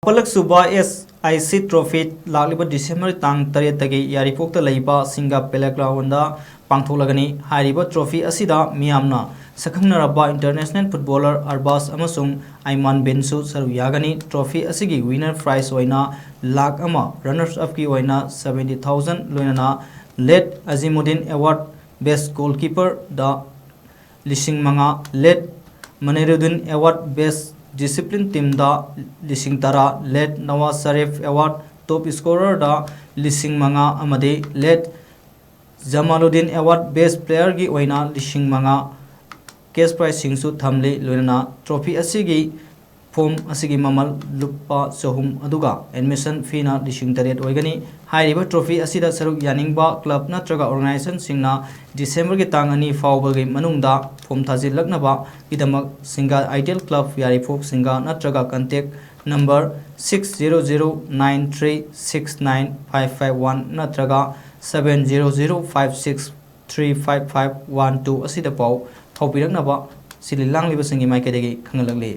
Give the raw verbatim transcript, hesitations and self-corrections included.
ꯃꯥꯄꯜꯂꯛ ꯁꯨꯕ ꯑꯦꯁ I C trophy ꯂꯥꯛꯂꯤꯕ December ꯇꯥꯡ ꯇꯔꯦꯠꯇꯒꯤ ꯌꯥꯏꯔꯤꯄꯣꯛꯇ ꯂꯩꯕ ꯁꯤꯡꯒꯥ ꯄꯦꯂꯦꯒ꯭ꯔꯥꯎꯟꯗ ꯄꯥꯡꯊꯣꯛꯂꯒꯅꯤ꯫ ꯍꯥꯏꯔꯤꯕ ꯇ꯭ꯔꯣꯐꯤ ꯑꯁꯤꯗ ꯃꯤꯌꯥꯝꯅ ꯁꯛꯈꯪꯅꯔꯕ ꯏꯟꯇꯔꯅꯦꯁꯅꯦꯜ ꯐꯨꯠꯕꯣꯂꯔ ꯑꯔꯕꯥꯁ ꯑꯃꯁꯨꯡ ꯑꯥꯏꯃꯥꯟ ꯕꯤꯟꯁꯨ ꯁꯔꯨꯛ ꯌꯥꯒꯅꯤ꯫ ꯇ꯭ꯔꯣꯐꯤ ꯑꯁꯤꯒꯤ ꯋꯤꯅꯔ ꯄ꯭ꯔꯥꯏꯖ ꯑꯣꯏꯅ ꯂꯥꯛ ꯑꯃ, ꯔꯅꯔꯁ ꯑꯞꯀꯤ ꯑꯣꯏꯅ ꯁꯕꯦꯟꯇꯤ ꯊꯥꯎꯖꯟ, ꯂꯣꯏꯅꯅ ꯂꯦꯠ ꯑꯖꯤꯃꯨꯗꯤꯟ ꯑꯦꯋꯥꯔꯗ ꯕꯦꯁ ꯒꯣꯜꯀꯤꯄꯔꯗ ꯂꯤꯁꯤꯡ ꯃꯉꯥ, ꯂꯦꯠ ꯃꯅꯤꯔꯨꯗꯤꯟ ꯑꯦꯋꯥꯔꯗ ꯕꯦꯁ ꯗꯤꯁꯤꯄ꯭ꯂꯤꯟ ꯇꯤꯝꯗ ꯂꯤꯁꯤꯡ ꯇꯔꯥ, ꯂꯦꯠ ꯅꯋꯥꯖ ꯁꯔꯤꯐ ꯑꯦꯋꯥꯔꯗ ꯇꯣꯞ ꯁ꯭ꯀꯣꯔꯔꯗ ꯂꯤꯁꯤꯡ ꯃꯉꯥ ꯑꯃꯗꯤ ꯂꯦꯠ ꯖꯃꯥꯂꯨꯗꯤꯟ ꯑꯦꯋꯥꯔꯗ ꯕꯦꯁ ꯄ꯭ꯂꯦꯌꯔꯒꯤ ꯑꯣꯏꯅ ꯂꯤꯁꯤꯡ ꯃꯉꯥ ꯀꯦꯁ ꯄ꯭ꯔꯥꯏꯖꯁꯤꯡꯁꯨ ꯊꯝꯂꯤ꯫ ꯂꯣꯏꯅꯅ ꯇ꯭ꯔꯣꯐꯤ ꯑꯁꯤꯒꯤ ꯐꯣꯝ ꯑꯁꯤꯒꯤ ꯃꯃꯜ ꯂꯨꯄꯥ ꯆꯍꯨꯝ, ꯑꯗꯨꯒ ꯑꯦꯗꯃꯤꯁꯟ ꯐꯤꯅ ꯂꯤꯁꯤꯡ ꯇꯔꯦꯠ ꯑꯣꯏꯒꯅꯤ꯫ ꯍꯥꯏꯔꯤꯕ ꯇ꯭ꯔꯣꯐꯤ ꯑꯁꯤꯗ ꯁꯔꯨꯛ ꯌꯥꯅꯤꯡꯕ ꯀ꯭ꯂꯕ ꯅꯠꯇ꯭ꯔꯒ ꯑꯣꯔꯒꯅꯥꯏꯖꯦꯁꯟꯁꯤꯡꯅ ꯗꯤꯁꯦꯝꯕꯔꯒꯤ ꯇꯥꯡ ꯑꯅꯤ ꯐꯥꯎꯕꯒꯤ ꯃꯅꯨꯡꯗ ꯐꯣꯝ ꯊꯥꯖꯤꯜꯂꯛꯅꯕꯒꯤꯗꯃꯛ ꯁꯤꯡꯒꯥ ꯑꯥꯏꯗꯤꯌꯦꯜ ꯀ꯭ꯂꯕ ꯌꯥꯏꯔꯤꯄꯣꯛ ꯁꯤꯡꯒꯥ ꯅꯠꯇ꯭ꯔꯒ contact number six zero zero nine three six nine five five one ꯅꯠꯇ꯭ꯔꯒ seven zero zero five six three five five one two ꯑꯁꯤꯗ ꯄꯥꯎ ꯐꯥꯎꯕꯤꯔꯛꯅꯕ ꯁꯤꯜꯂꯤ ꯂꯥꯡꯂꯤꯕꯁꯤꯡꯒꯤ ꯃꯥꯏꯀꯩꯗꯒꯤ ꯈꯪꯍꯜꯂꯛꯂꯤ꯫